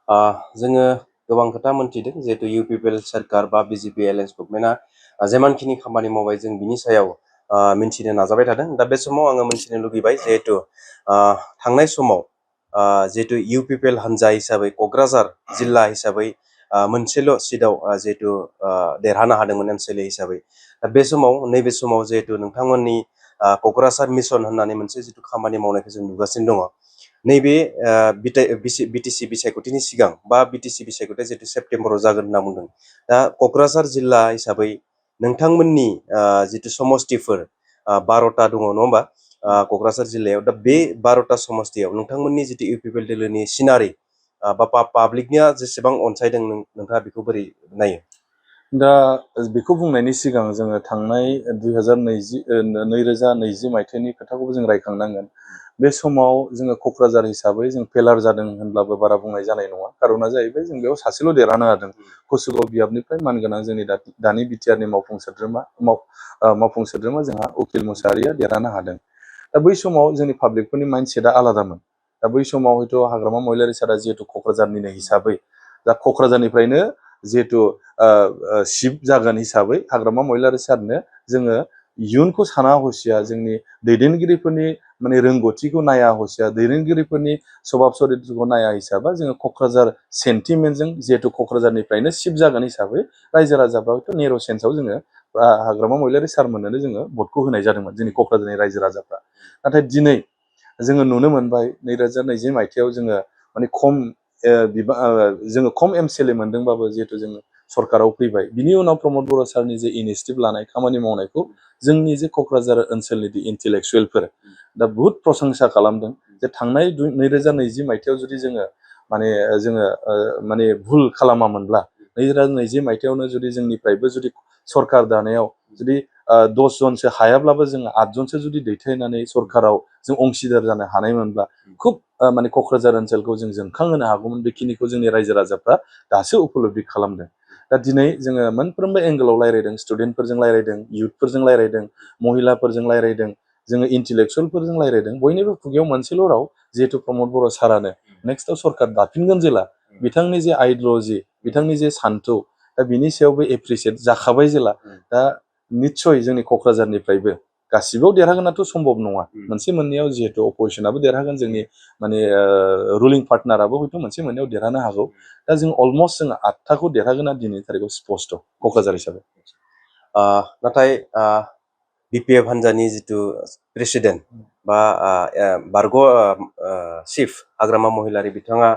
जोङो गोबां खोथा मोनथिदों जिहेतु UPPL सोरखार बा BJP एलायन्स गभर्नमेन्टआ जेमानखिनि खामानि मावबाय जों बिनि सायाव मिन्थिनो नाजाबाय थादों। दा बे समाव आङो मिन्थिनो लुगैबाय जिहेतु थांनाय समाव जिहेतु UPPL हान्जा हिसाबै क'क्राझार जिल्ला हिसाबै मोनसेल' सिटआव जिहेतु देरहानो हादोंमोन MCLA हिसाबै। दा बे समाव नैबे समाव जिहेतु नोंथांमोननि क'क्राझार मिसन होननानै मोनसे जिथु खामानि मावनायखौ जों नुगासिनो दङ। नैबे BTC बिसायख'थिनि सिगां बा BTC बिसायख'थिया जिहेतु सेप्तेम्बराव जागोन होनना बुंदों। दा क'क्राझार जिल्ला हिसाबै नोंथांमोननि जिथु समस्तिफोर 12टा दङ नङा होमबा क'क्राझार जिल्लायाव। दा बे 12टा समस्तियाव नोंथांमोननि जितु UPPL दोलोनि सिनारि बा पाब्लिकनिया जेसेबां अनसायदों नोंथाङा बेखौ बोरै नायो? दा बेखौ बुंनायनि सिगां जोङो थांनाय 2020 मायथाइनि खोथाखौबो जों रायखांनांगोन। बे समाव जोङो क'क्राझार हिसाबै जों फेलार जादों होनब्लाबो बारा बुंनाय जानाय नङा। कारना जाहैबाय जों बेयाव सासेल' देरहानो हादों। कसुगाव बियाबनिफ्राय मानगोनां जोंनि दानि बिटिआरनि मावफुं सोद्रोमा जोंहा उकिल मुसाहारिया देरहानो हादों। दा बै समाव जोंनि पाब्लिकफोरनि माइन्डसेटआ आलादामोन। दा बै समाव हयथ' हाग्रामा महिलारि सारा जिहेतु क'क्राझारनिनो हिसाबै दा क'क्राझारनिफ्रायनो जिहेतु शिफ्ट जागोन हिसाबै हाग्रामा महिलारि सारनो जोङो इयुनखौ साना हसिया जोंनि दैदेनगिरिफोरनि माने रोंगौथिखौ नाया हसिया दैदेनगिरिफोरनि सभाब सरित्रखौ नाया हिसाबै जोङो क'क्राझार सेन्टिमेन्टजों जिहेतु क'क्राझारनिफ्रायनो शिफ्ट जागोन हिसाबै रायजो राजाफ्रा हयथ' नेर' सेन्सआव जोङो हाग्रामा महिलारि सारमोननो जोङो भटखौ होनाय जादोंमोन जोंनि क'क्राझारनि रायजो राजाफ्रा। नाथाय दिनै जोङो नुनो मोनबाय 2020 मायथाइयाव जोङो माने जोङो खम MCLA मोनदोंबाबो जिहेतु जोङो सरकाराव फैबाय। बिनि उनाव प्रमद बर' सारनि जे इनिसियेटिभ लानाय खामानि मावनायखौ जोंनि जे क'क्राझार ओनसोलनि इन्टेलेक्सुवेलफोर दा बुहुत प्रशंसा खालामदों। जे थांनाय 2020 मायथाइयाव जुदि जोङो भुल खालामामोनब्ला 2020 मायथाइयावनो जुदि जोंनिफ्रायबो जुदि सरकार दानायाव जुदि 10 जनसो हायाब्लाबो जोङो 8 जनसो जुदि दैथायनानै सरकाराव जों अंशिदार जानो हानायमोनब्ला खुब माने क'क्राझार ओनसोलखौ जों जोंखांहोनो हागौमोन। बेखिनिखौ जोंनि रायजो राजाफ्रा दासो उपलब्धि खालामदों। दा दिनै जोङो मोनफ्रोमबो एंगेलाव रायज्लायदों, स्टुडेन्टफोरजों रायज्लायदों, इयुथफोरजों रायज्लायदों, महिलाफोरजों रायज्लायदों, जोङो इन्टेलेक्सुवेलफोरजों रायज्लायदों। बयनिबो खुगायाव मोनसेल' राव जिहेतु प्रमद बर' सारानो नेक्स्टआव सरकार दाफिनगोन जेला बिथांनि जे आइडियल'जि बिथांनि जे सान्थौ दा बिनि सायावबो एप्रिसियेट जाखाबाय जेला दा निस्सय जोंनि क'क्राझारनिफ्रायबो गासिबो देरहागोनाथ' सम्भब नङा। मोनसे मोननैयाव जिहेतु अपजिसनाबो देरहागोन, जोंनि माने रुलिं पार्टनाराबो हयथ' मोनसे मोननैयाव देरहानो हागौ। दा जों अलमस्ट जोङो 8टाखौ देरहागोना दिनैनि थारिखआव स्पस्ट क'क्राझार हिसाबै। नाथाय BPF हान्जानि जिथु प्रेसिडेन्ट बा बारग' चिफ हाग्रामा महिलारि बिथाङा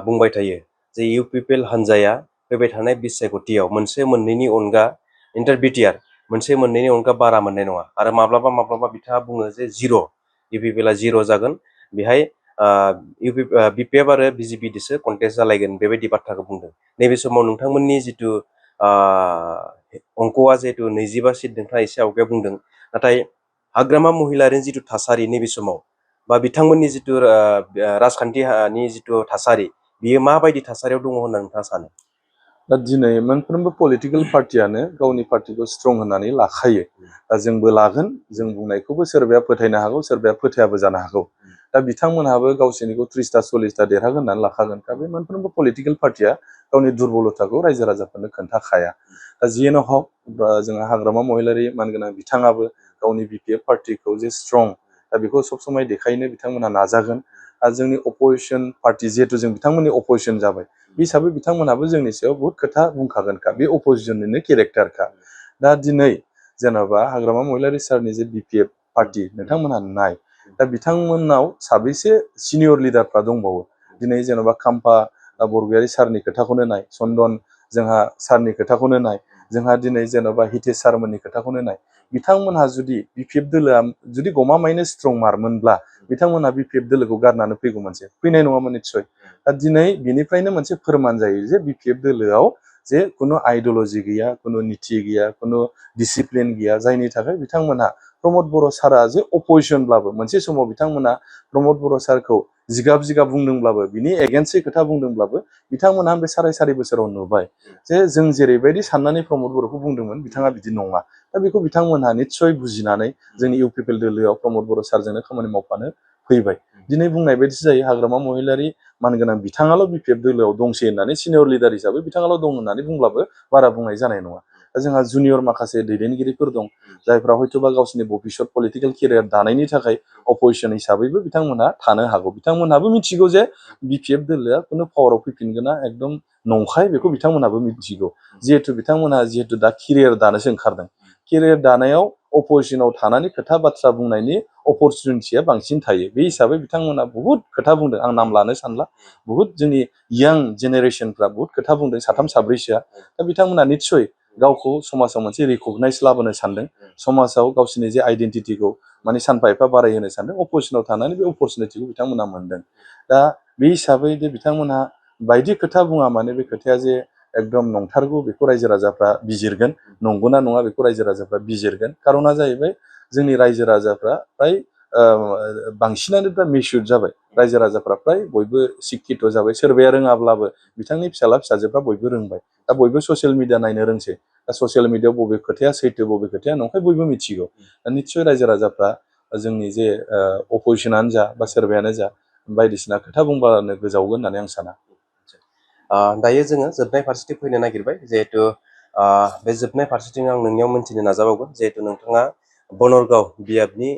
बुंबाय थायो जे UPPL हान्जाया फैबाय थानाय बिसायख'थियाव मोनसे मोननैनि अनगा इन्टार-बिटिआर मोनसे मोननैनि अनगा बारा मोननाय नङा। आरो माब्लाबा बिथाङा बुङो जे UPPL 0 जागोन। बेहाय BPF आरो BJP दोसो कन्टेस्ट जालायगोन बेबायदि बाथ्राखौ बुंदों। नैबे समाव नोंथांमोननि जिथु अंकआ जिहेतु 25 सिट नोंथाङा एसे आवगायाव बुंदों। नाथाय हाग्रामा महिलारिनि जिथु थासारि नैबे समाव बा बिथांमोननि जिथु राजखान्थिनि जिथु थासारि बियो माबायदि थासारियाव दङ होनना नोंथाङा सानो? दा दिनै मोनफ्रोमबो पलिटिकेल पार्टियानो गावनि पार्टिखौ स्ट्रं होननानै लाखायो। दा जोंबो लागोन, जों बुंनायखौबो सोरबाया फोथायनो हागौ, सोरबाया फोथायाबो जानो हागौ। दा बिथांमोनहाबो गावसोरनिखौ 30टा 40टा देरहागोन होननानै लाखागोन। दा बे मोनफ्रोमबो पलिटिकेल पार्टिया गावनि दुरबलताखौ रायजो राजाफोरनो खोन्थाखाया। दा जियानो हक जोंहा हाग्रामा महिलारि मानगोनां बिथाङाबो गावनि BPF पार्टिखौ जे स्ट्रं दा बेखौ सब समाय देखायनो बिथांमोनहा नाजागोन। आरो जोंनि अपोजिसन पार्टि जिहेतु जों बिथांमोननि अपोजिसन जाबाय बे हिसाबै बिथांमोनहाबो जोंनि सायाव बहुत खोथा बुंखागोनखा। बे अपोजिसननिनो केरेक्टारखा। दा दिनै जेन'बा हाग्रामा महिलारि सारनि जे BPF पार्टि नोंथांमोनहा नाय दा बिथांमोननाव साबैसे सिनियर लिडारफ्रा दंबावो। दिनै जेन'बा खाम्फा बरगयारि सारनि खोथाखौनो नाय, चन्दन जोंहा सारनि खोथाखौनो नाय, जोंहा दिनै जेन'बा हितेश सारमोननि खोथाखौनो नाय। बिथांमोनहा जुदि BPF दोलोआ जुदि गमामायैनो स्ट्रं मारमोनब्ला बिथांमोनहा BPF दोलोखौ गारनानै फैगौमोनसे, फैनाय नङामोन निस्सय। दा दिनै बिनिफ्रायनो मोनसे फोरमान जायो जे BPF दोलोआव जे खुनु आइडियल'जि गैया, खुनु निथि गैया, खुनु डिसिप्लिन गैया, जायनि थाखाय बिथांमोनहा प्रमद बर' सारा जे अपोजिसनब्लाबो मोनसे समाव बिथांमोना प्रमद बर' सारखौ जिगाब बुंदोंब्लाबो बिनि एगेन्स्टै खोथा बुंदोंब्लाबो बिथांमोनहा बे साराय बोसोराव नुबाय जे जों जेरैबायदि साननानै प्रमद बर'खौ बुंदोंमोन बिथाङा बिदि नङा। दा बेखौ बिथांमोनहा निस्सय बुजिनानै जोंनि UPPL दोलोआव प्रमद बर' सारजोंनो खामानि मावफानो फैबाय। दिनै बुंनाय बायदिसो जायो, हाग्रामा महिलारि मानगोनां बिथाङाल' BPF दोलोआव दंसै होननानै सिनियर लिडार हिसाबै बिथाङाल' दं होननानै बुंब्लाबो बारा बुंनाय जानाय नङा। दा जोंहा जुनियर माखासे दैदेनगिरिफोर दं, जायफ्रा हयथ'बा गावसिनि भबिष्यत पलिटिकेल केरियार दानायनि थाखाय अपजिसन हिसाबैबो बिथांमोनहा थानो हागौ। बिथांमोनहाबो मिथिगौ जे BPF दोलोआ खुनु पावाराव फैफिनगोना एकदम नंखाय, बेखौ बिथांमोनहाबो मिथिगौ। जिहेथु बिथांमोनहा दा केरियार दानोसो ओंखारदों, केरियार दानायाव अपजिसनाव थानानै खोथा बाथ्रा बुंनायनि अपरचुनिटिया बांसिन थायो। बे हिसाबै बिथांमोना बहुद खोथा बुंदों, आं नाम लानो सानला, बहुद जोंनि यां जेनेरेसनफ्रा बहुद खोथा बुंदों, साथाम साब्रैसोआ। दा बिथांमोना निस्सय गावखौ समाजाव मोनसे रिकगनाइज लाबोनो सानदों, समाजाव गावसिनि जे आइडेन्टिटिखौ माने सानफा एफा बारायहोनो सानदों, अपजिसनाव थानानै बे अपरचुनिटिखौ बिथांमोना मोनदों। दा बे हिसाबै जे बिथांमोनहा बायदि खोथा बुङा मानो बे खोथाया जे एकदम नंथारगौ बेखौ रायजो राजाफ्रा बिजिरगोन, नंगौना नङा बेखौ रायजो राजाफ्रा बिजिरगोन। खारना जाहैबाय जोंनि रायजो राजाफ्रा फ्राय बांसिनानो दा मिसुर जाबाय, रायजो राजाफ्रा फ्राय बयबो शिक्षित जाबाय, सोरबाया रोङाब्लाबो बिथांनि फिसाला फिसाजोफ्रा बयबो रोंबाय। दा बयबो ससियेल मिडिया नायनो रोंसै, दा ससियेल मिडियाआव बबे खोथाया सैथो बबे खोथाया नंखाय बयबो मिथिगौ। दा निस्सय रायजो राजाफ्रा जोंनि जे अपजिसनानो जा बा सोरबायानो जा बायदिसिना खोथा बुंबानो गोजावगोन होननानै आं साना। दायो जोङो जोबनाय फारसेथिं फैनो नागिरबाय, जिहेथु बे जोबनाय फारसेथिं आं नोंनियाव मोनथिनो नाजाबावगोन, जिहेथु नोंथाङा बनरगाव बियाबनि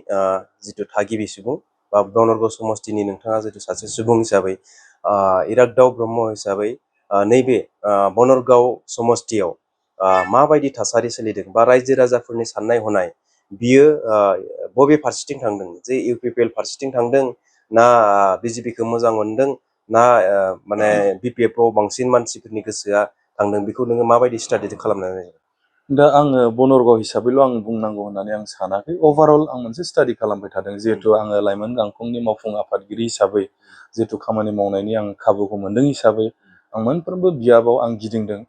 जिथु थागिबि सुबुं बा बनरगाव समस्तिनि नोंथाङा जिथु सासे सुबुं हिसाबै, इराग्दाव ब्रह्म हिसाबै नैबे बनरगाव समस्तियाव माबायदि थासारि सोलिदों बा रायजो राजाफोरनि साननाय हनाय बियो बबे फारसेथिं थांदों, जे UPPL फारसेथिं थांदों ना BJPखौ मोजां मोनदों ना माने BPFआव बांसिन मानसिफोरनि गोसोआ थांदों, बेखौ नोङो माबायदि स्टाडि खालामनानै? दा आङो बनरगाव हिसाबैल' आं बुंनांगौ होननानै आं सानाखै, अभारअल आं मोनसे स्टाडि खालामबाय थादों। जिहेतु आङो लाइमोन गांखंनि मावफुं आफादगिरि हिसाबै जिहेतु खामानि मावनायनि आं खाबुखौ मोनदों हिसाबै आं मोनफ्रोमबो बियाबाव आं गिदिंदों।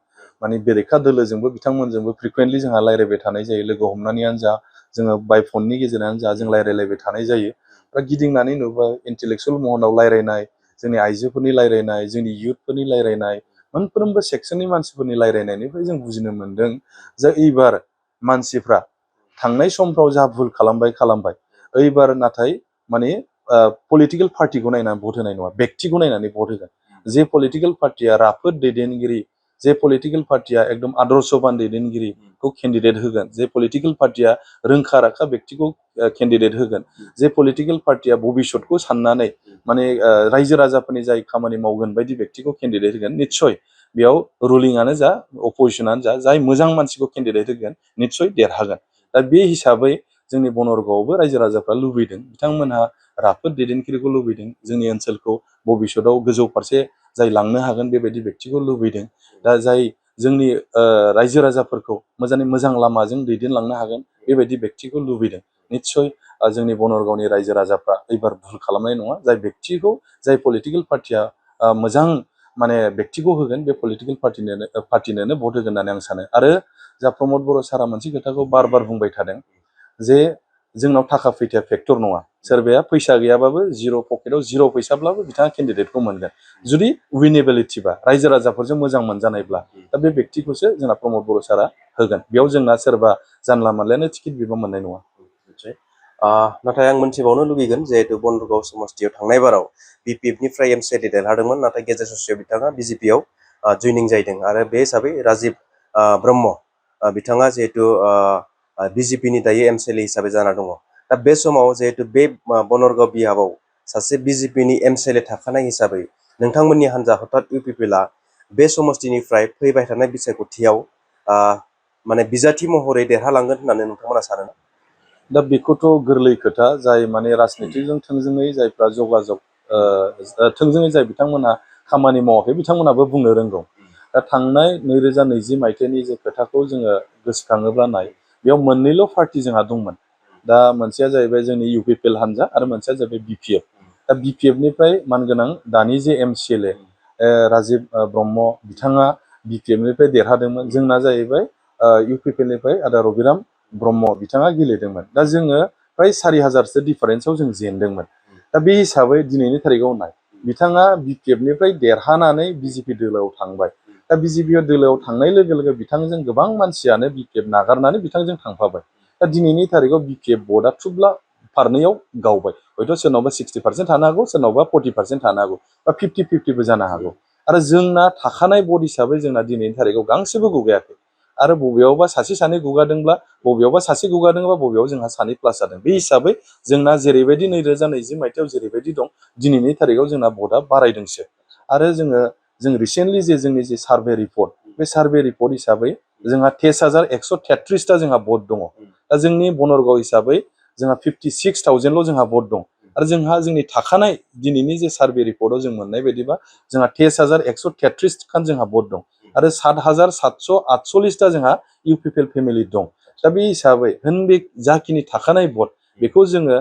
माने बेरेखा दोलोजोंबो बिथांमोनजोंबो फ्रिकुवेन्टलि जोंहा रायज्लायबाय थानाय जायो, लोगो हमनानैयानो जा, जोङो बाय फननि गेजेरानो जा जों रायज्लायलायबाय थानाय जायो। दा गिदिंनानै नुबाय इन्टेलेक्सुयेल महनाव रायज्लायनाय, जोंनि आइजोफोरनि रायज्लायनाय, जोंनि इयुथफोरनि रायज्लायनाय, मोनफ्रोमबो सेक्सननि मानसिफोरनि रायज्लायनायनिफ्राय जों बुजिनो मोनदों जे एबार मानसिफ्रा थांनाय समफ्राव जा भुल खालामबाय, एबार नाथाय माने पलिटिकेल पार्टिखौ नायनानै भट होनाय नङा, व्यक्तिखौ नायनानै भट होगोन। जे पलिटिकेल पार्टिया राफोद दैदेनगिरि, जे पलिटिकेल पार्टिया एकदम आदर्शबान दैदेनगिरिखौ केन्डिडेट होगोन, जे पलिटिकेल पार्टिया रोंखा राखा व्यक्तिखौ केन्डिडेट होगोन, जे पलिटिकेल पार्टिया भबिष्यतखौ साननानै माने रायजो राजाफोरनि जाय खामानि मावगोन बायदि व्यक्तिखौ केन्डिडेट होगोन, निस्सय बेयाव रुलिंआनो जा अपजिसनानो जा, जाय मोजां मानसिखौ केन्डिडेट होगोन निस्सय देरहागोन। दा बे हिसाबै जोंनि बनरगावआवबो रायजो राजाफ्रा लुबैदों, बिथांमोनहा राफोद दैदेनगिरिखौ लुबैदों, जोंनि ओनसोलखौ भबिष्यतआव गोजौ फारसे जाय लांनो हागोन बेबायदि व्यक्तिखौ लुबैदों। दा जाय जोंनि रायजो राजाफोरखौ मोजाङै मोजां लामाजों दैदेनलांनो हागोन बेबायदि व्यक्तिखौ लुबैदों। निस्सय जोंनि बनरगावनि रायजो राजाफ्रा एबार भुल खालामनाय नङा, जाय व्यक्तिखौ जाय पलिटिकेल पार्टिया मोजां माने व्यक्तिखौ होगोन बे पलिटिकेल पार्टिनोनो भट होगोन होननानै आं सानो। आरो जा प्रमद बर' सारा मोनसे खोथाखौ बार बार बुंबाय थादों जे जोंनाव थाखा फैसाया फेक्टर नङा, सोरबाया फैसा गैयाबाबो पकेटाव जिर' फैसाब्लाबो बिथाङा केन्डिडेटखौ मोनगोन, जुदि विनेबिलिटिबा रायजो राजाफोरजों मोजां मोनजानायब्ला। दा बे व्यक्तिखौसो जोंना प्रमद बर' सारा होगोन, बेयाव जोंना सोरबा जानला मोनलायानो टिकेट बिबा मोननाय नङा। नाथाय आं मोनथिबावनो लुगैगोन, जिहेतु बनरगाव समस्तियाव थांनाय बाराव BPFनिफ्राय एमसिएलए देरहादोंमोन, नाथाय गेजेर ससेयाव बिथाङा BJPआव जइनिं जाहैदों। आरो बे हिसाबै राजिब ब्रह्म बिथाङा जिहेतु BJPनि दायो एमसिएलए हिसाबै जाना दङ। दा बे समाव जिहेतु बे बनरगाव बियाबाव सासे BJPनि एमसिएलए थाखानाय हिसाबै नोंथांमोननि हान्जा हथात UPPLआ बे समस्तिनिफ्राय फैबाय थानाय बिसायख'थियाव माने बिजाथि महरै देरहालांगोन होननानै नोंथांमोना सानो? दा बेखौथ' गोरलै खोथा, जाय माने राजनितिजों थोंजोङै जायफ्रा जगाजग थोंजोङै जाय बिथांमोनहा खामानि मावाखै बिथांमोनाबो बुंनो रोंगौ। दा थांनाय 2020 मायथाइनि जे खोथाखौ जोङो गोसोखाङोब्ला बेयाव मोननैल' पार्टि जोंहा दंमोन। दा मोनसेया जाहैबाय जोंनि UPPL हान्जा आरो मोनसेया जाहैबाय BPF। दा BPFनिफ्राय मानगोनां दानि जे एमसिएलए राजिब ब्रह्म बिथाङा BPFनिफ्राय देरहादोंमोन, जोंना जाहैबाय UPPLनिफ्राय आदा रबिराम ब्रह्म बिथाङा गेलेदोंमोन। दा जोङो फ्राय 4000सो डिफारेन्सआव जों जेनदोंमोन। दा बे हिसाबै दिनैनि थारिखआव बिथाङा BPFनिफ्राय देरहानानै BJP दोलोआव थांबाय। दा BJP दोलोआव थांनाय लोगो लोगो बिथांजों गोबां मानसियानो BPF नागारनानै बिथांजों थांफाबाय। दा दिनैनि थारिखआव BPF भटआ फारनैयाव गावबाय, हयथ' सोरनावबा 60% थानो हागौ, सोरनावबा 40% थानो हागौ, बा 50-50बो जानो हागौ। आरो जोंना थाखानाय बर्ड हिसाबै जोंना दिनैनि थारिखआव गांसेबो गुगायाखै। आरो बबेयावबा सासे सानै गुगादोंब्ला, बबेयावबा सासे गुगादोंब्ला, बबेयाव जोंहा सानै प्लास जादों। बे हिसाबै जोंना जेरैबायदि 2020 मायथाइयाव जेरैबायदि दं, दिनैनि थारिखआव जोंना बर्डआ बारायदोंसो। आरो जों रिसेन्टलि जोंनि सार्भे रिपर्ट, बे सार्भे रिपर्ट हिसाबै जोंहा 23,133टा जोंहा बर्ड दङ। दा जोंनि बनरगाव हिसाबै जोंहा 56,000ल' जोंहा बर्ड दं। आरो जोंनि थाखानाय दिनैनि सार्भे रिपर्टआव जों मोननाय बायदिबा जोंहा 23,133 खान जोंहा बर्ड दं। आरो 7,748टा जोंहा UPPL फेमिलि दं। दा बे हिसाबै बे जाखिनि थाखानाय बर्ड, बेखौ जोङो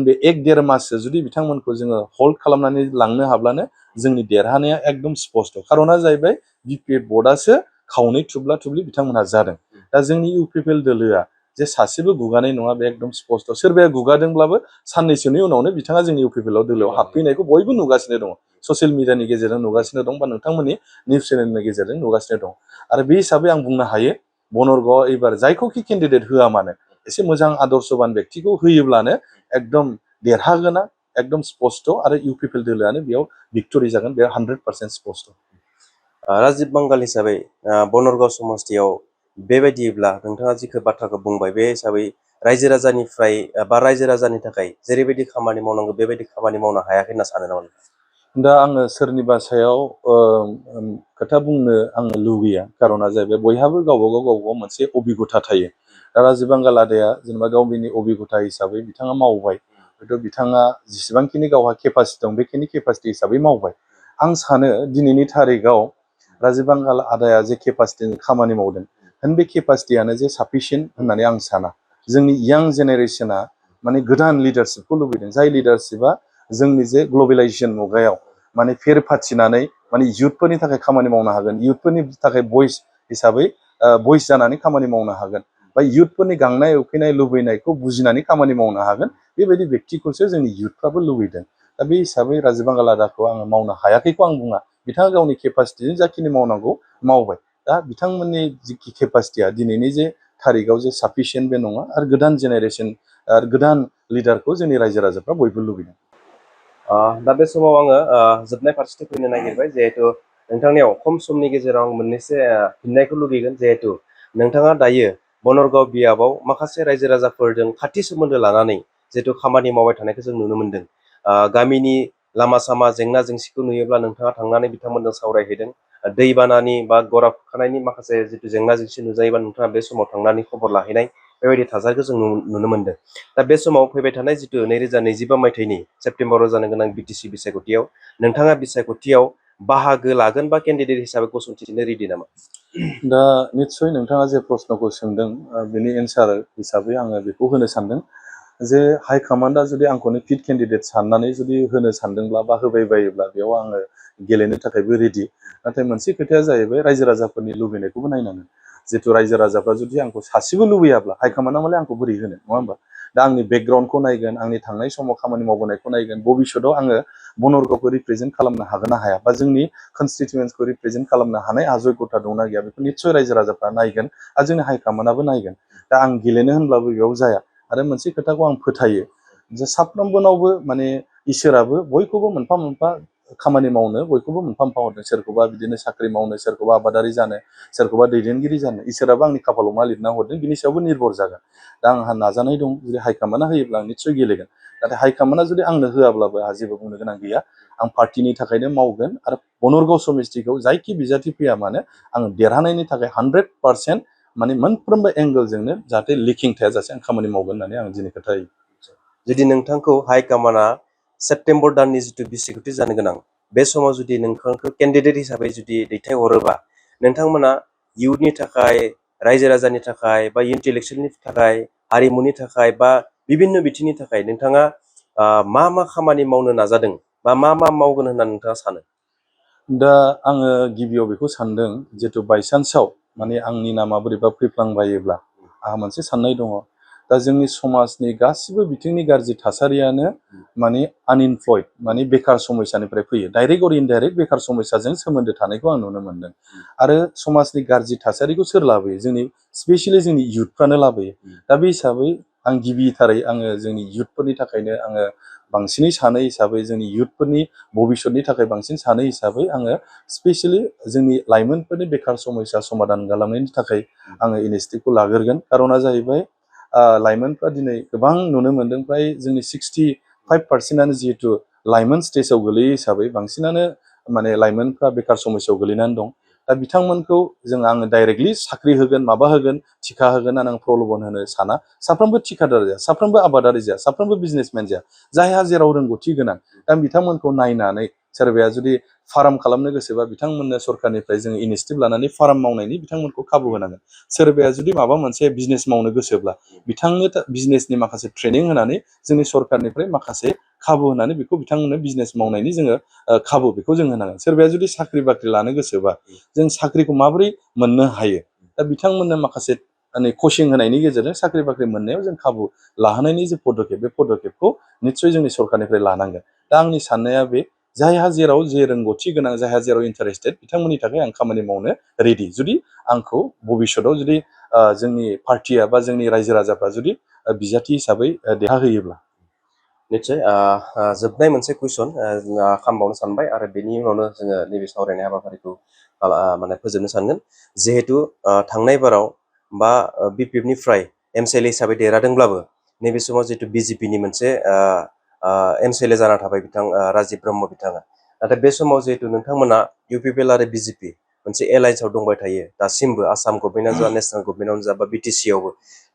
बे 1-1.5 माससो जुदि बिथांमोनखौ जोङो हल्ड खालामनानै लांनो हाब्लानो जोंनि देरहानाया एकदम स्पस्ट। खार'ना जाहैबाय BPF बर्डआसो खावनै थुब्ला-थुब्लि बिथांमोनहा जादों। दा जोंनि UPPL दोलोआ जे सासेबो गुगानाय नङा, बे एकदम स्पस्ट। सोरबाया गुगादोंब्लाबो साननैसोनि उनावनो बिथाङा जोंनि UPPL दोलोआव हाबफैनायखौ बयबो नुगासिनो दङ। ससियेल मिडियानि गेजेरजों नुगासिनो दं, बा नोंथांमोननि निउस चेनेलनि गेजेरजों नुगासिनो दं। आरो बे हिसाबै आं बुंनो हायो, बनरगावआव एबार जायखौखि केन्डिडेट होआ मानो, एसे मोजां आदर्शबान बेक्तिखौ होयोब्लानो एकदम देरहागोना एकदम स्पस्ट। आरो UPPL दोलोआनो बेयाव भिक्टरि जागोन, बेयाव 100% स्पस्ट। राजिब बांगाल हिसाबै बनरगाव समस्तियाव बेबायदिब्ला नोंथाङा जिखौ बाथ्राखौ बुंबाय, बे हिसाबै रायजो राजानिफ्राय बा रायजो राजानि थाखाय जेरैबायदि खामानि मावनांगौ बेबायदि खामानि मावनो हायाखै होनना सानो नामा? दा आङो सोरनिबा सायाव खोथा बुंनो आङो लुबैया। खार'ना जाहैबाय बयहाबो गावबागाव मोनसे अबिगथा थायो। दा राजिब बांगाल आदाया जेनेबा गावनि अबिगथा हिसाबै बिथाङा मावबाय, हयथ' बिथाङा जेसेबांखिनि गावहा केपासिटि दं, बेखिनि केपासिटि हिसाबै मावबाय। आं सानो दिनैनि थारिखआव राजिब बांगाल आदाया जे केपासिटिजों खामानि मावदों, बे केपासिटियानो जे साफिसियेन्ट होननानै आं साना। जोंनि यां जेनेरेसना माने गोदान लिडारशिपखौ लुबैदों, जाय लिडारशिपआ जोंनि ग्लबेलाइजेसन मुगायाव माने फेर फाथिनानै माने इयुथफोरनि थाखाय खामानि मावनो हागोन, इयुथफोरनि थाखाय भइस हिसाबै भइस जानानै खामानि मावनो हागोन, बा इयुथफोरनि गांनाय उखैनाय लुबैनायखौ बुजिनानै खामानि मावनो हागोन। बेबायदि बेक्तिखौसो जोंनि इयुथफ्राबो लुबैदों। दा बे हिसाबै राजिब बांगाल आदाखौ आङो मावनो हायाखैखौ आं बुङा। बिथाङा गावनि केपासिटिजों जाखिनि मावनांगौ मावबाय। दा बिथांमोननि जिखि केपासिटिया दिनैनि थारिखआव साफिसियेन्ट बे नङा। आरो गोदान जेनेरेसन आरो गोदान लिडारखौ जोंनि रायजो राजाफ्रा बयबो लुबैदों। दा बे समाव आङो जोबनाय फारसेथिं फैनो नागिरबाय। जिहेतु नोंथांनियाव खम समनि गेजेराव आं मोननैसो फिननायखौ लुगैगोन। जिहेतु नोंथाङा दायो बनरगाव बियाबाव माखासे रायजो राजाफोरजों खाथि सोमोन्दो लानानै जिहेतु खामानि मावबाय थानायखौ जों नुनो मोनदों। गामिनि लामा सामा जेंना जेंसिखौ नुयोब्ला नोंथाङा थांनानै बिथांमोनजों सावरायहैदों। दैबानानि बा गरा खुरखानायनि माखासे जितु जेंना जेंसि नुजायोबा नोंथाङा बे समाव थांनानै खबर लाहैनाय, बेबायदि थासारिखौ जों नुनो मोनदों। दा बे समाव फैबाय थानाय जितु 2025 मायथाइनि सेप्तेम्बराव जानो गोनां BTC बिसायख'थियाव नोंथाङा बिसायख'थियाव बाहागो लागोन बा केन्डिडेट हिसाबै गसंथिनो रेडि नामा? दा निस्सय नोंथाङा जे प्रश्नखौ सोंदों, बेनि एन्सार हिसाबै आङो बेखौ होनो सानदों जे हाइकमान्डआ जुदि आंखौनो फिट केन्डिडेट साननानै जुदि होनो सानदोंब्ला बा होबाय बायोब्ला बेयाव आङो गेलेनो थाखायबो रेडि। नाथाय मोनसे खोथाया जाहैबाय रायजो राजाफोरनि लुबैनायखौबो नायनांगोन। जितु रायजो राजाफ्रा जुदि आंखौ सासेबो लुबैयाब्ला हाइकमान्डआ मालाय आंखौ बोरै होनो, नङा होमबा? दा आंनि बेकग्राउन्डखौ नायगोन, आंनि थांनाय समाव खामानि मावबोनायखौ नायगोन, भबिष्यतआव आङो बनरगावखौ रिप्रेजेन्ट खालामनो हागोन ना हाया, बा जोंनि कनस्टिटुवेन्सखौ रिप्रेजेन्ट खालामनो हानाय आजयगथा दंना गैया, बेखौ निस्सय रायजो राजाफ्रा नायगोन। आरो जोंनि हाइकमान्डआबो नायगोन। दा आं गेलेनो होनब्लाबो बेयाव जाया। आरो मोनसे खोथाखौ आं फोथायो जे साफ्रोमबोनावबो माने इसोराबो बयखौबो मोनफा मोनफा खामानि मावनो बयखौबो मोनफा मोनफा हरदों। सोरखौबा बिदिनो साख्रि मावनो, सोरखौबा आबादारि जानो, सोरखौबा दैदेनगिरि जानो। इसोराबो आंनि खाफालाव मा लिरना हरदों बिनि सायावबो निर्भर जागोन। दा आंहा नाजानाय दं, जुदि हाइकमान्डआ होयोब्ला आं निस्सय गेलेगोन। नाथाय हाइकमान्डआ जुदि आंनो होआब्लाबो आंहा जेबो बुंनो गोनां गैया। आं पार्टिनि थाखायनो मावगोन। आरो बनरगाव समिस्तिखौ जायखि बिजाथि फैया मानो आं देरहानायनि थाखाय 100% माने मोनफ्रोमबो एंगोलजोंनो जाहाथे लिकिं थाया जासे आं खामानि मावगोन होननानै आं दिनै खोथायो। जुदि नोंथांखौ हाइकमान्डआ सेप्तेम्बर दाननि जितु बिसायख'थि जानो गोनां, बे समाव जुदि नोंथांखौ केन्डिडेट हिसाबै जुदि दैथायहरोबा, नोंथांमोना इयुथनि थाखाय, रायजो राजानि थाखाय, बा इन्टेलेक्सुयेलनि थाखाय, हारिमुनि थाखाय, बा बिभिन्न बिथिंनि थाखाय नोंथाङा मा मा खामानि मावनो नाजादों, बा मा मा मावगोन होननानै नोंथाङा सानो? दा आङो गिबियाव बेखौ सानदों, जितु बायसान्सआव माने आंनि नामा बोरैबा फैफ्लांबायोब्ला आंहा मोनसे साननाय दङ। दा जोंनि समाजनि गासिबो बिथिंनि गाज्रि थासारियानो माने आनइमप्लयड, माने बेखार समस्यानिफ्राय फैयो। डाइरेक्ट अर इनडाइरेक्ट बेखार समस्याजों सोमोन्दो थानायखौ आं नुनो मोनदों। आरो समाजनि गाज्रि थासारिखौ सोर लाबोयो? स्पेसियेलि जोंनि इयुथफ्रानो लाबोयो। दा बे हिसाबै आं गिबिथारै आङो जोंनि इयुथफोरनि थाखायनो आङो बांसिनै सानो हिसाबै जोंनि इयुथफोरनि भबिष्यतनि थाखाय बांसिन सानो हिसाबै आङो स्पेसियेलि जोंनि लाइमोनफोरनि बेखार समस्या समाधान खालामनायनि थाखाय आङो इनिसियेटिभखौ लाग्रोगोन। खारना जाहैबाय लाइमोनफ्रा दिनै गोबां नुनो मोनदों फ्राय जोंनि 65% जिहेतु लाइमोन स्टेजाव गोलैयो हिसाबै बांसिनानो माने लाइमोनफ्रा बेखार समस्यायाव गोलैनानै दं। दा बिथांमोनखौ आङो डाइरेक्टलि साख्रि होगोन माबा होगोन थिखा होगोन होननानै आं प्रलबन होनो साना। साफ्रोमबो थिकादार जाया, साफ्रोमबो आबादारि जाया, साफ्रोमबो बिजनेसमेन जाया, जायहा जेराव रोंगौथि गोनां दा बिथांमोनखौ नायनानै सोरबाया जुदि फार्म खालामनो गोसोबा बिथांमोननो सरकारनिफ्राय जोङो इनिसियेटिभ लानानै फार्म मावनायनि बिथांमोनखौ खाबु होनांगोन। सोरबाया जुदि माबा मोनसे बिजनेस मावनो गोसोब्ला बिथांनो बिजनेसनि माखासे ट्रेनिं होनानै जोंनि सरकारनिफ्राय माखासे खाबु होनानै बेखौ बिथांमोननो बिजनेस मावनायनि जोङो खाबु बेखौ जों होनांगोन। सोरबाया जुदि साख्रि बाख्रि लानो गोसोबा जों साख्रिखौ माबोरै मोननो हायो दा बिथांमोननो माखासे कचिं होनायनि गेजेरजों साख्रि बाख्रि मोननायाव जों खाबु लाहोनायनि जे पदकेप बे पदकेपखौ निस्सय जोंनि सरकारनिफ्राय लानांगोन। दा आंनि साननाया बे जायहा जेराव जे रोंगौथि गोनां जायहा जेराव इन्टारेस्टेड बिथांमोननि थाखाय आं खामानि मावनो रेडि। जुदि आंखौ भबिष्यतआव जुदि जोंनि पार्टिया बा जोंनि रायजो राजाफ्रा जुदि बिजाथि हिसाबै देरहा होयोब्ला। निस्सय जोबनाय मोनसे कुइसन खालामबावनो सानबाय आरो बेनि उनावनो जोङो नैबे सावरायनाय हाबाफारिखौ माने फोजोबनो सानगोन। जिहेतु थांनाय बाराव बा बिपिएफनिफ्राय एमसिएलए हिसाबै देरहादोंब्लाबो नैबे समाव जिहेतु बिजेपिनि मोनसे एमसिएलए जाना थाबाय बिथां राजिब ब्रह्म बिथाङा। नाथाय बे समाव जिहेतु नोंथांमोना इउपिपिएल आरो बिजेपि मोनसे एलायन्सआव दंबाय थायो दासिमबो, आसाम गभर्नमेन्टआनो जा नेसनेल गभर्नमेन्टआनो जा बा बिटिसिआवबो।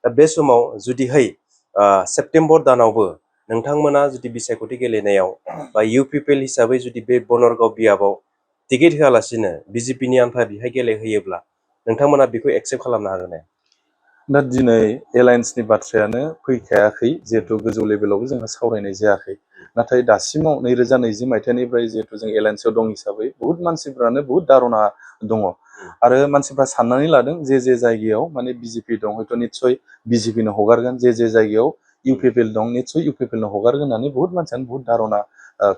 दा बे समाव जुदिहाय सेप्तेम्बर दानावबो नोंथांमोना जुदि बिसायख'थि गेलेनायाव बा इउपिपिएल हिसाबै जुदि बे बनरगाव बियाबाव टिकेट होआलासिनो बिजेपिनि आन्था बेहाय गेलेहोयोब्ला नोंथांमोना बेखौ एक्सेप्ट खालामनो हागोन? दा दिनै एलायन्सनि बाथ्रायानो फैखायाखै, जिहेतु गोजौ लेभेलावबो जोंहा सावरायनाय जायाखै। नाथाय दासिमाव 2020 मायथाइनिफ्राय जिहेतु जों एलायन्सआव दं हिसाबै बहुत मानसिफ्रानो बहुत धारना दङ आरो मानसिफ्रा साननानै लादों जे जायगायाव माने बिजेपि दं हयथ' निस्सय बिजेपिनो हगारगोन, जे जायगायाव इउपिपिएल दं निस्सय इउपिपिएलनो हगारगोन होननानै बहुत मानसियानो बहुत धारना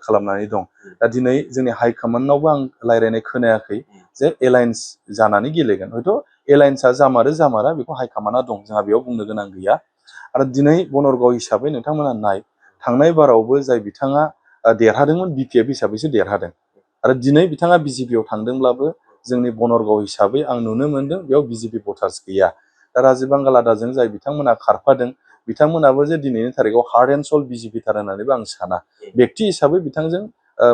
खालामनानै दं। दा दिनै जोंनि हाइकमान्डनावबो आं रायज्लायनाय खोनायाखै जे एलायन्स जानानै गेलेगोन। हयथ' एलायन्सआ जामारा बेखौ हाइकमान्डआ दं, जोंहा बेयाव बुंनो गोनां गैया। आरो दिनै बनरगाव हिसाबै नोंथांमोना नाय, थांनाय बारावबो जाय बिथाङा देरहादोंमोन बिपिएफ हिसाबैसो देरहादों आरो दिनै बिथाङा बिजेपिआव थांदोंब्लाबो जोंनि बनरगाव हिसाबै आं नुनो मोनदों बेयाव बिजेपि भटार्स गैया। दा राजीब बांगालादाजों जाय बिथांमोना खारफादों बिथांमोनाबो जे दिनैनि थारिखआव हार्ट एन्ड सोल बिजेपि थार होननानैबो आं साना। बेक्ति हिसाबै बिथांजों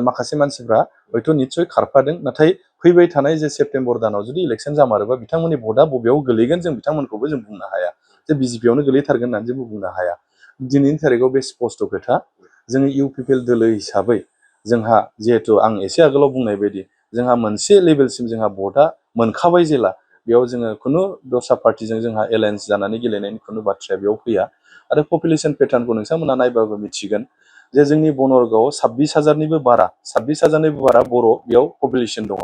माखासे मानसिफ्रा हयथ' निस्सय खारफादों, नाथाय फैबाय थानाय जे सेप्तेम्बर दानाव जुदि इलेक्सन जामारोबा बिथांमोननि भटआ बबेयाव गोलैगोन जों बिथांमोनखौबो जों बुंनो हाया, जे बिजेपिआवनो गोलैथारगोन होननानै जोंबो बुंनो हाया। दिनैनि थारिखआव बे स्पस्ट खोथा। जोङो इउपिपिएल दोलो हिसाबै जोंहा जिहेतु आं एसे आगोलाव बुंनाय बायदि जोंहा मोनसे लेभेलसिम जोंहा भटआ मोनखाबाय जेला बेयाव जोङो खुनु दस्रा पार्टिजों जोंहा एलायन्स जानानै गेलेनायनि खुनु बाथ्राया बेयाव फैया। आरो पपुलेसन पेटार्नखौ नोंथांमोना नायबाबो मिथिगोन जे जोंनि बनरगावआव 26,000निबो बारा बर' बेयाव पपुलेसन दङ।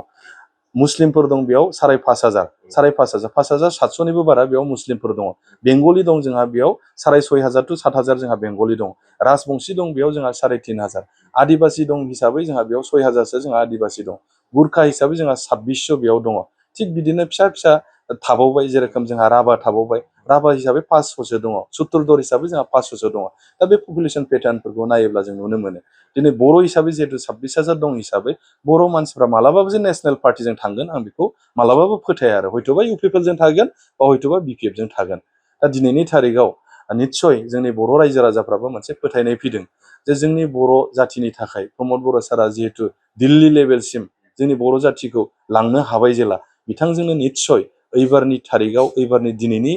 मुस्लिमफोर दं बेयाव 5,500 5,700निबो बारा बेयाव मुस्लिमफोर दङ। बेंगलि दं जोंहा बेयाव 6,500 to 7,000 जोंहा बेंगलि दं। राजबंशी दं बेयाव जोंहा 3,500। आदिबासि दं हिसाबै जोंहा बेयाव 6,000सो जोंहा आदिबासि दं। गुरखा हिसाबै जोंहा 2,600 बेयाव दङ। थिग बिदिनो फिसा फिसा थाबावबाय, जेरोखोम जोंहा राभा थाबावबाय, राभा हिसाबै 500सो दङ। सुत्तुरदर हिसाबै जोंहा 500सो दङ। दा बे पपुलेसन पेटार्नफोरखौ नायोब्ला जों नुनो मोनो दिनै बर' हिसाबै जिहेतु 26,000 दं हिसाबै बर' मानसिफ्रा मालाबाबो जे नेसनेल पार्टिजों थांगोन आं बेखौ मालाबाबो फोथाया आरो। हयथ'बा इउपिपिएलजों थागोन बा हयथ'बा बिपिएफजों थागोन। दा दिनैनि थारिखआव निस्सय जोंनि बर' रायजो राजाफ्राबो मोनसे फोथायनाय फैदों जे जोंनि बर' जाथिनि थाखाय प्रमद बर' सारा जिहेतु दिल्ली लेभेलसिम जोंनि बर' जाथिखौ लांनो हाबाय जेला बिथांजोंनो निस्सय एइबारनि दिनैनि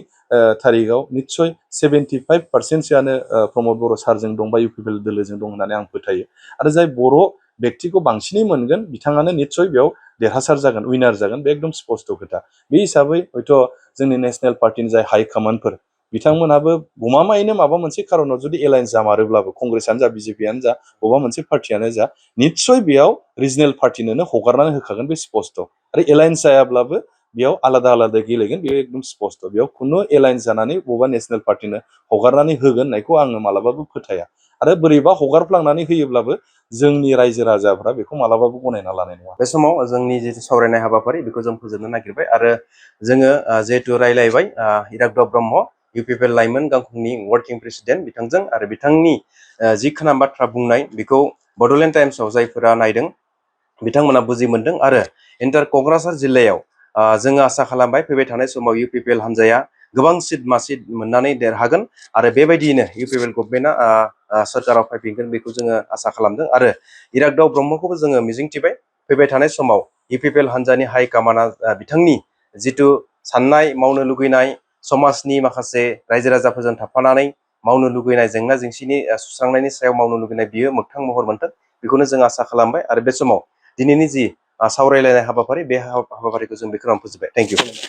थारिखआव निस्सय 75%सोआनो प्रमद बर' सारजों दं बा इउपिपिएल दोलोजों दं होननानै आं फोथायो। आरो जाय बर' बेक्तिखौ बांसिनै मोनगोन बिथाङानो निस्सय बेयाव देरहासार जागोन, उइनार जागोन, बे एकदम स्पस्ट खोथा। बे हिसाबै हयथ' जोंनि नेसनेल पार्टिनि जाय हाइकमान्डफोर बिथांमोनहाबो गमामायैनो माबा मोनसे खारनाव जुदि एलायन्स जामारोब्लाबो कंग्रेसआनो जा बिजेपिआनो जा बबेबा मोनसे पार्टियानो जा निस्सय बेयाव रिजनेल पार्टिनोनो हगारनानै होखागोन, बे स्पस्ट। आरो एलायन्स जायाब्लाबो बेयाव आलादा आलादा गेलेगोन, बेयो एकदम स्पस्ट। बेयाव खुनु एलायन्स जानानै बबेबा नेसनेल पार्टिनो हगारनानै होगोन होननायखौ आङो मालाबाबो फोथाया। आरो बोरैबा हगारफ्लांनानै होयोब्लाबो जोंनि रायजो राजाफ्रा बेखौ मालाबाबो गनायना लानाय नङा। बे समाव जोंनि जिथु सावरायनाय हाबाफारि बेखौ जों फोजोबनो नागिरबाय आरो जोङो जिहेतु रायलायबाय इराग्दाव ब्रह्म UPPL लाइमोन गांखंनि वर्किं प्रेसिडेन्ट बिथांजों आरो बिथांनि जि खोना बाथ्रा बुंनाय बेखौ बड'लेण्ड टाइम्सआव जायफोरा नायदों बिथांमोना बुजि मोनदों आरो इन्टार क'क्राझार जिल्लायाव जोङो आसा खालामबाय फैबाय थानाय समाव UPPL हान्जाया गोबां सिट मासि मोननानै देरहागोन आरो बेबायदियैनो UPPL गभर्नमेन्टआ सोरखाराव फैफिनगोन बेखौ जोङो आसा खालामदों आरो इराग्दाव ब्रह्मखौबो जोङो मिजिंथिबाय फैबाय थानाय समाव UPPL हान्जानि हाइकमान्डआ बिथांनि जिथु साननाय मावनो लुगैनाय समाजनि माखासे रायजो राजाफोरजों थाफानानै मावनो लुगैनाय जेंना जेंसिनि सुस्रांनायनि सायाव मावनो लुगैनाय बियो मोगथां महर मोनथों बेखौनो जों आसा खालामबाय आरो बे समाव दिनैनि जि सावरायलायनाय हाबाफारि बे हाबाफारिखौ जों बेखिनियावनो फोजोबबाय। Thank you.